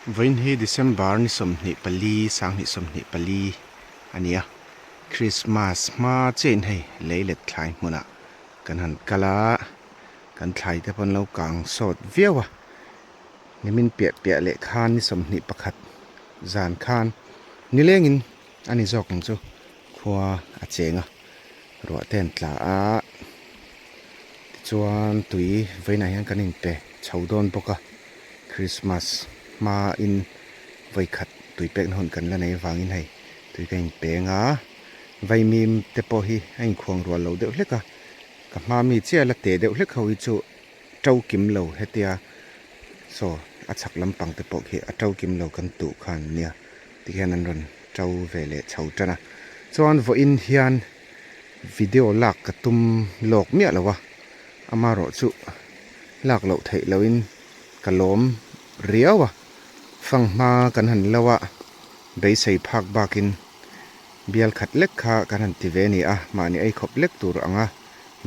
Vawiin hi December ni 24 2024 a ni a, Christmas hma chiahin hei lei let thlai hmunah kan han kal a, kan thlai te pawh an lo kang sawt viau a, nimin piah piah leh khan ni 21 zan khan nilengin a ni zawk ang chu khua a cheng a, ruah te an tla a, tichuan tui vawiinah hian kan inpe chho dawn bawk a. Christmas hma in vawi khat tui pekna hun kan la nei avangin hei tui ka in peng a, vaimim te pawh hi a inkhuang rual lo deuh hlek a, ka hma mi chiah la teh deuh hlek ho hi chu to kim lo hetia saw a chhak lampang te pawh khi a to kim lo kan tuh khan nia tikhian an rawn to ve leh chho tan a, chuan vawiin hian video lak ka tum lawk miah lo a, amaherawhchu lak loh theih loin ka lawm riau a, fanghma kan han lo a, beisei phak bakin bial khat lek kha kan han ti ve a ni a, mahni ei khawp lek tur anga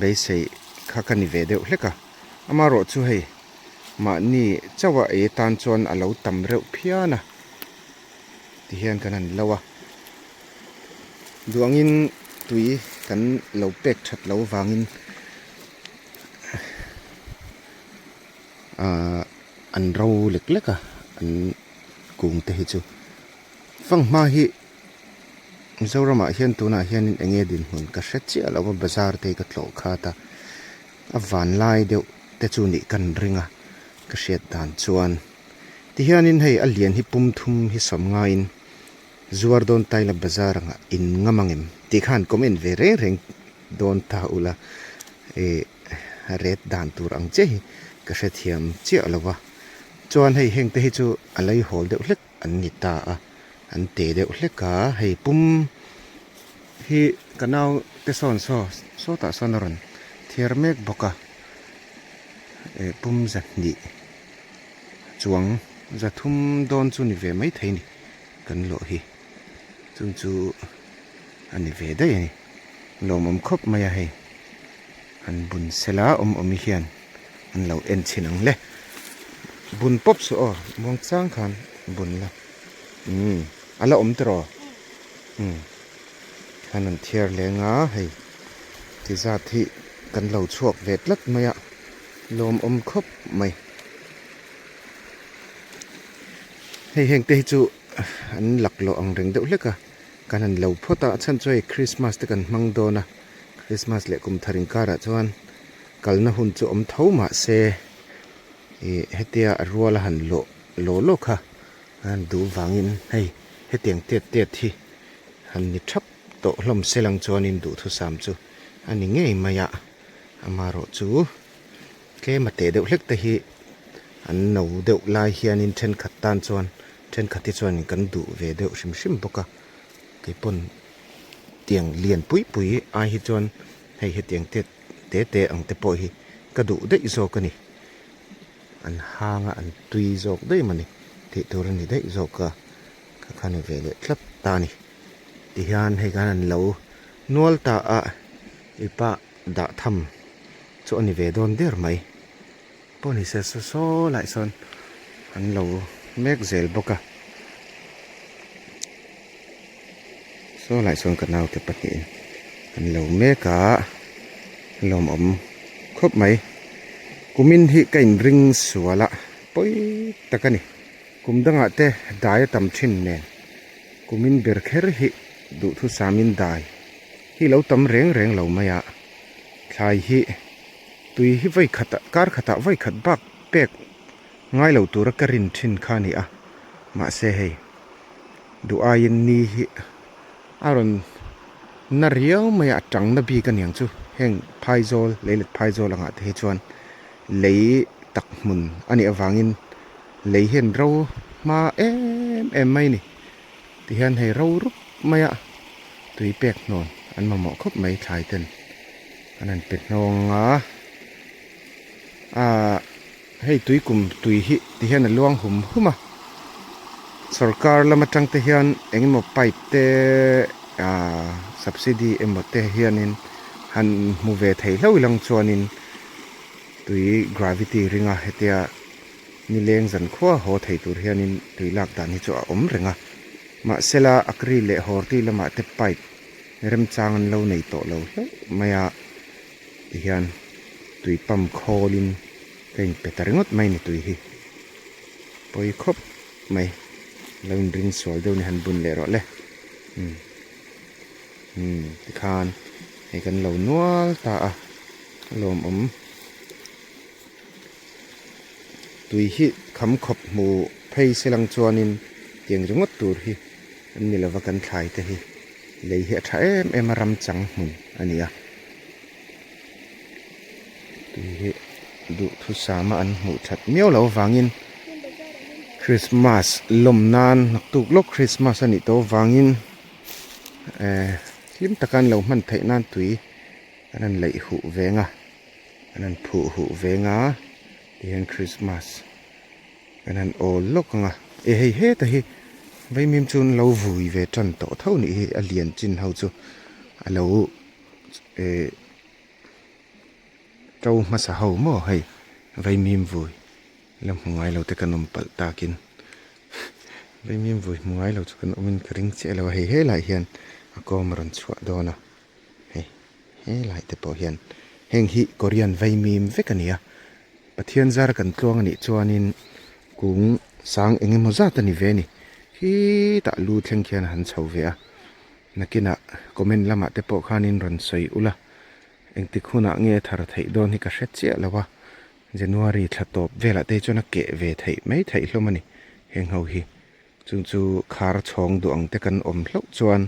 beisei kha ka ni ve deuh hlek a, amaherawh chu hei mahni chauh a ei atan chuan a lo tam reuh phian a tihian kan han lo a, duangin tui kan lo pek that lo vangin. Ahh an ro lek lek a an kung te hi chu fanghma hi Mizoramah hian tunah hianin eng nge dinhmun ka hre chiah lo a bazar te hi ka tlawh khat a a vanlai deuh te chu nih ka ring a ka hriat dan chuan tihianin hei a lian hi pum thum hi sawm ngaiin zuar dawn taila bazar angah in ngam ang em tih khan comment ve reng reng dawn ta ula ih ret dan tur ang chiah hi ka hrethiam chiah lo va chuan hei heng te hi chu a lei hawl deuh hlek an ni ta a an te deuh hlek a hei pum hi ka nau te sawn saw sawtah sawn a rawn thiar mek bawk a ih pum zahnih chuang zathum dawn chu ni ve maithei a ni kan lawh hi chung chu a ni ve daih a ni. Lawmawm khawp mai a hei. An bun sela awm awmi hian an lo en chhin ang le. Bun pawp suh aw muang chang khan bun la. Umm a la awm tiraw? Umm khan an thiar leng a hei ti zat hi kan lo chhuak ve tlat mai a lawmawm khawp mai. Hei heng te hi chu an laklawh ang reng deuh hlek a. Kan han lo phawt a, a chhan chu hei Christmas te kan hmang dawn a, Christmas leh kum thar inkarah chuan kalna hun chu awm tho mah se ih hetia a rual a han lawh law law kha a han duh vangin hei hetiang tiat tiat hi han ni thap tawh hlawm se lang chuanin duhthusam chu a ni ngei mai a, amaherawh chu tlem a teh deuh hlek te hi an no deuh lai hianin thenkhat tan chuan Thenkhat hi chuanin kan duh ve deuh hrim hrim bawk a, keipawn tiang lian pui pui ai hi chuan hei hetiang te te te ang te pawh hi ka duh daih zawk a ni. An hang a, an tui zawk daih mawni tih tur a ni daih zawk a, ka kha ni ve leh tlat ta a ni. Tihian hei khan an lo nual ta a, i pa dah tham chu a ni ve dawn der mai. Pawh ni se saw saw lai sawn an lo mek zel bawk a saw lai sawn ka naute pahnihin an lo mek a lawmawm khawp mai kumin hi ka inring sual a pawi tak a ni kum dangah te dai a tam thin nen kumin ber kher hi duhthusamin dai hi lo tam reng reng lo mai a thlai hi. Tui hi vawi khatah kar khatah vawi khat bak pek ngai lo tura ka rin thin kha a ni a, mahse hei duh aiin ni hi a rawn na riau mai a, a tang na bik a niang chu heng phaizawl lei let phaizawl angah te hi chuan lei tak hmun a nih avangin lei hian ro hma em em mai a ni tihian hei ro rup mai a tui pek hnawn an mamawh khawp mai thlai ten. An han pe hnawng a, aah hei tui kum tui hi ti hian a luang hum hum a, sorkar lam atang te hian eng emaw pipe te aah subsidy emaw te hianin han hmu ve thei hlauh ilang chuanin tui gravity ringa hetia. Nileng zankhua haw thei tur hianin tui lak dan hi chu a awm reng a. Mahsela Akri leh Horti lamah te pipe remchang an lo nei tawh lo hlauh mai a, tihian tui pump khawlin ka inpe ta ringawt mai ni tui hi. Pawi khawp mai, lo inring sual deuh ni han bun leh rawh le. Umm umm tikhan hei kan lo nual ta a, a lawmawm. Tui hi kham khawp hmu phei se lang chuanin tiang ringawt tur hi an ni lova kan thlai te hi lei hi a tha em em a ram chang hmun a ni a. Tui hi duhthusama an hmuh that miau loh avangin Christmas lawm nan naktuk lawk Christmas a nih tawh avangin eh hlim taka an lo hman theih nan tui an han leih huh veng a. An han phuh huh veng a tihian Christmas an han awl lawk ang a e hei heta hi vaimim chu an lo vui ve tan tawh tho nih hi a lian chin ho chu a lo eh to hmasa ho maw hei vaimim vui la hmu ngai lo te kan awm palh takin vaimim vui hmu ngai lo chu kan awmin ka ring chiah lo a hei helaiah hian a kawm a rawn chhuah dawn a. Hei helai te pawh hian heng hi Korean vaimim vek a ni a, Pathian zar kan tluang a nih chuanin kung sang eng emaw zat a ni ve a ni, khitah lu thleng khian a han chho ve a, nakinah comment lamah te pawh khanin rawn sawi ula, engtik hunah nge a thar theih dawn hi ka hre chiah lo a, January thla tawp velah te hi chuan a keh ve theih mai theih hlawm a ni heng ho hi. Chung chu khar chhawng duh ang te kan awm hlauh chuan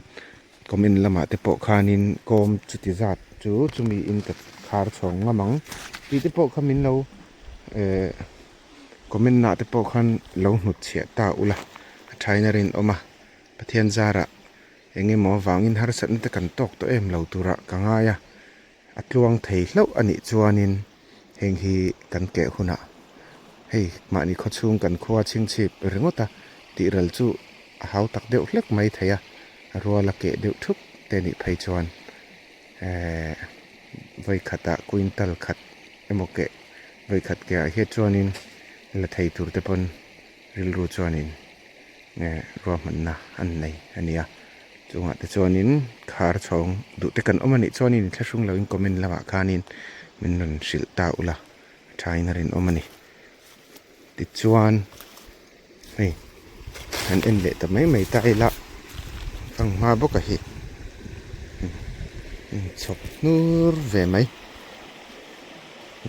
comment lamah te pawh khanin kawm chuti zat chu chumi in ka khar chhawng ngam ang tih te pawh kha min lo eh comment nah te pawh khan lo hnut chhiah ta ula a thain a rinawm a Pathian zarah eng emaw avangin harsatna te kan tawk tawh em lo turah ka ngai a A tluang thei hlauh a nih chuanin heng hi kan keh hunah hei mahni khawchhung kan khua chhingchhip ringawt a tih ral chu a hau tak deuh hlek mai thei a, a rual a keh deuh thup te nih phei chuan ehh vawi khatah quintal khat emaw keh vawi khat keh ah hian chuanin la thei tur te pawn rilru chuanin eh ruahmanna an nei a ni a chungah te chuanin khar chhawng duh te kan awm a nih chuanin inthlahrung loin comment lamah khanin min rawn hrilh ta ula a thain a rinawm a ni tichuan hei han en leh ta mai mai ta ila fanghma bawk a hi inchhawp hnur ve mai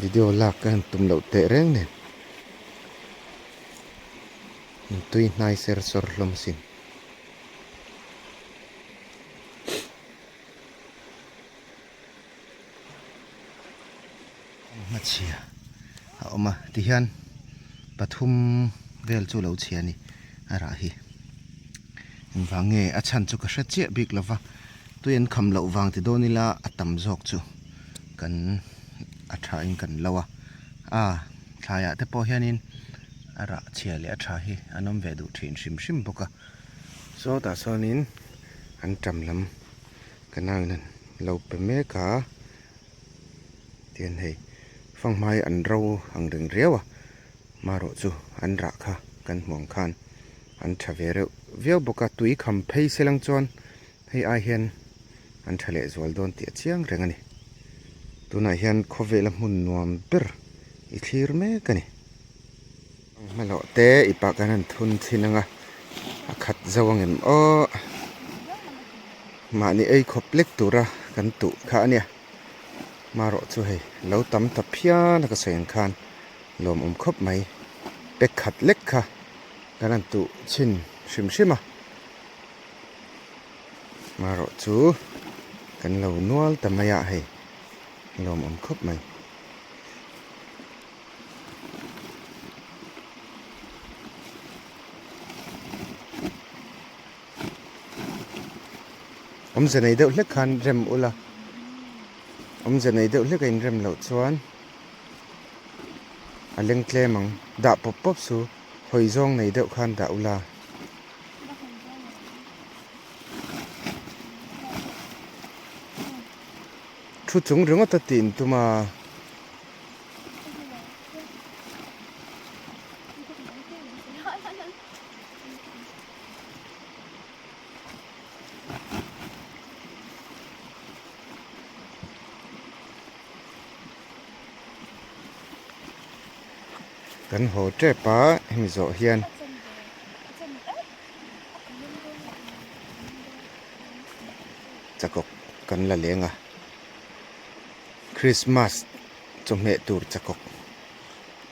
video lak ka han tum loh teh reng nen. Tui hnai ser sawr hlawm sin. Hmachhia a awm a tihian pathum vel chu lo chhia a ni a rah hi. Engvang nge a chhan chu ka hre chiah bik lo va tui an kham loh vang ti dawn ila a tam zawk chu kan a thain kan lo a a thlaiah te pawh hianin a rah chhia leh a tha hi an awm ve duh thin hrim hrim bawk a sawtah sawnin an tam lam ka nauin an lo pe mek a tihian hei fanghmai an ro ang reng riau a marawh chu an rah kha kan hmuh ang khan an tha ve reuh viau bawk a tui kham phei se lang chuan hei ai hian an tha leh zual dawn tih a chiang reng a ni tunah hian khawvela hmun nuam ber i thlir mek a ni. Hmalawh te i pah kan han thun thin ang a, a khat zo ang em aw. Mahni ei khawp lek tura kan tuh kha a nia. Marawh chu hei lo tam ta phian a ka sawi ang khan lawmawm khawp mai. Pek khat lek kha kan han tuh chhin hrim hrim a. Marawh chu kan lo nual ta mai a hei lawmawm khawp mai. Awmze nei deuh hlek khan rem ula awmze nei deuh hlek a inrem loh chuan a leng tlem ang dah pawp pawp su hawi zawng nei deuh khan dah ula. Thu chung ringawt a tih intum a. Kan haw tep a hemi zawh hian. Chakawk kan la leng a Christmas chawhmeh tur chakawk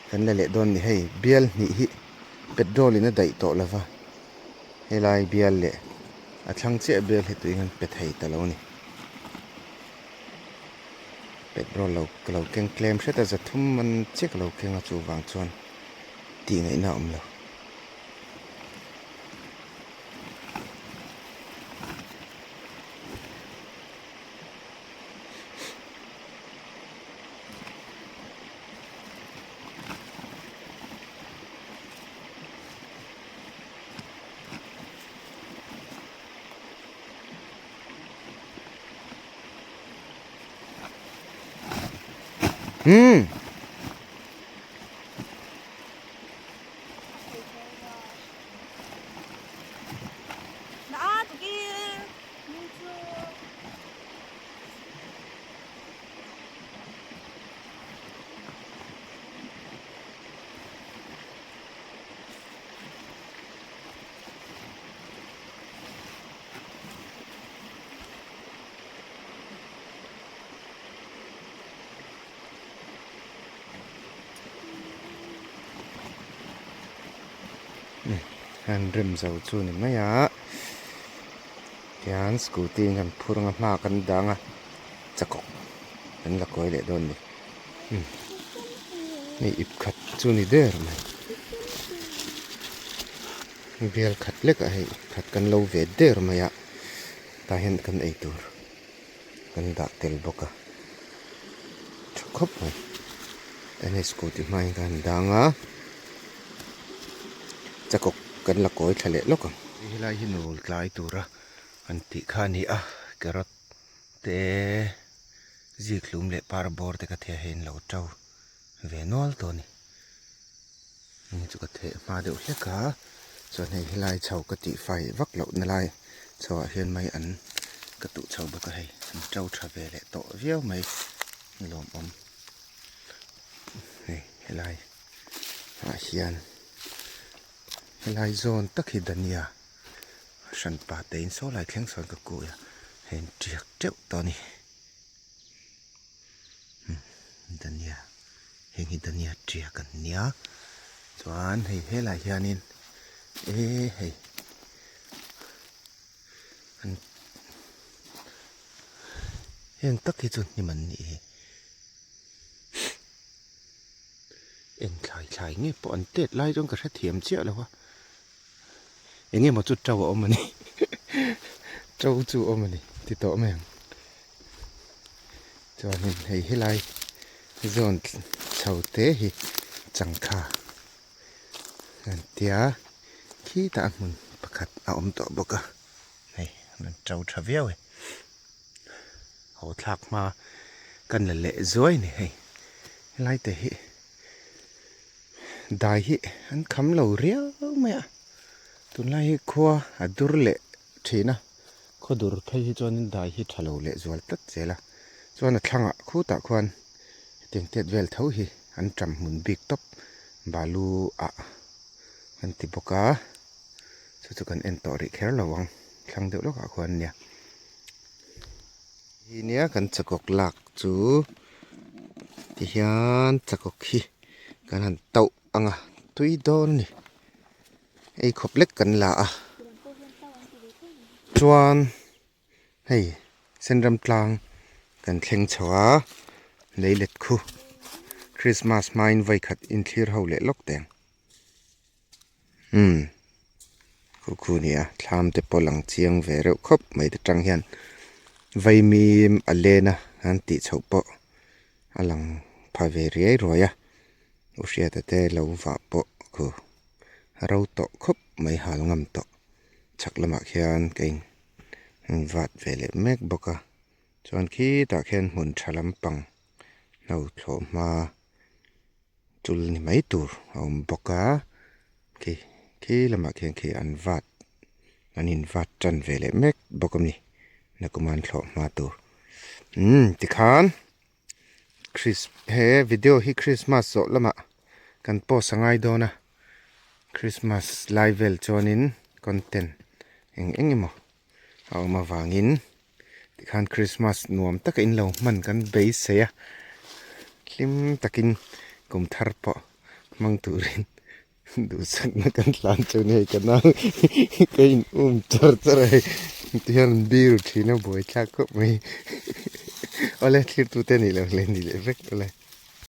kan la leh dawn ni hei bial hnih hi petrol in a daih tawh lova helai bial leh a thlang chiah bial hi tuiin an pe thei ta lo a ni. Petrol lo ka lo keng tlem hret a zathum man chiah ka lo keng a chuvang chuan tih ngaihna a awm lo. Umm. Han rem zo chu ni mai a tihian scooty in kan phur anga hma kan dang a chakawk kan la kawi leh dawn a ni hei ip khat chu ni der mai. Bial khat lekah hei khat kan lo ve der mai a tah hian kan ei tur kan dah tel bawk a tha khawp mai tin hei scooty hma hian ka han dang a chakawk kan la kawi thla leh lawk ang. Helai hi nul tlai tura an tih kha a ni a carrot te zikhlum leh par bawr te ka theh a hei an lo to ve nual tawh a ni. Heng chu ka theh hma deuh hlek a chuan hei helai chho ka tih fai vak loh na lai chho ah hian mai an ka tuh chho bawk a hei an to tha ve leh tawh viau mai lawmawm hei helai ah hian helai zawn tak hi dania hran pa te in saw lai thleng sawn ka kui a hei an tiak teuh tawh a ni. Dania heng hi dania tiak an nia chuan hei helai hianin ehh hei an heng tak hi chu hnim an nih hi eng thlai thlai nge pawh an tet lai chuan ka hrethiam chiah lo a eng emaw chu to a awm a ni to chu a awm a ni ti tawh mai ang. Chuanin hei helai zawn chho te hi changkha an tia khitah hmun pakhat a awm tawh bawk a hei an to tha viau e haw thlak hma kan la leh zuai a ni hei helai te hi dai hi an kham lo riau mai a tunlai hi khua a dur leh thin a. Khaw dur phei hi chuanin dai hi tha lo leh zual tlat zel a, chuan a thlangah khutah khuan hetiang tiat vel tho hi an ṭam hmun bik tawp balu ah an ti bawk a, chu chu kan en tawh rih kher lo ang thlang deuh lawkah khuan nia. Hi nia kan chakawk lak chu tihian chakawk hi kan han tauh ang a tui dawn a ni. Ei khawp lek kan la a chuan hei senram tlang kan thleng chho a lei let khu Christmas hmain vawi khat inthlir ho leh lawk teng umm khu khu nia thlam te pawh lang chiang ve reuh khawp mai te tang hian vaimim a len a an tih chhoh pawh a lang pha ve riai ruai a u hriata te lo vah pawh khu. Ro tawh khawp mai hal ngam tawh chhak lamah khian ka in vat ve leh mek bawk a chuan khitah khian hmun tha lampang hlo thlawh hma chul ni mai tur a awm bawk a khi khi lamah khian khi an vat an in vat tan ve leh mek bawk a ni nakum an thlawh hma tur umm tikhan. He video hi Christmas zawh lamah. Kan post a ngai dawn a, Christmas lai vel chuanin content eng eng emaw a awm avangin tikhan Christmas nuam taka in lo hman kan beisei a, hlim takin kum thar pawh hmang turin duhsakna kan tlan chu ni hei ka nau ka in um char char a hei tihian an biru thin a buaithlak khawp mai awle thlir tute nih loh leh ni leh vek awle.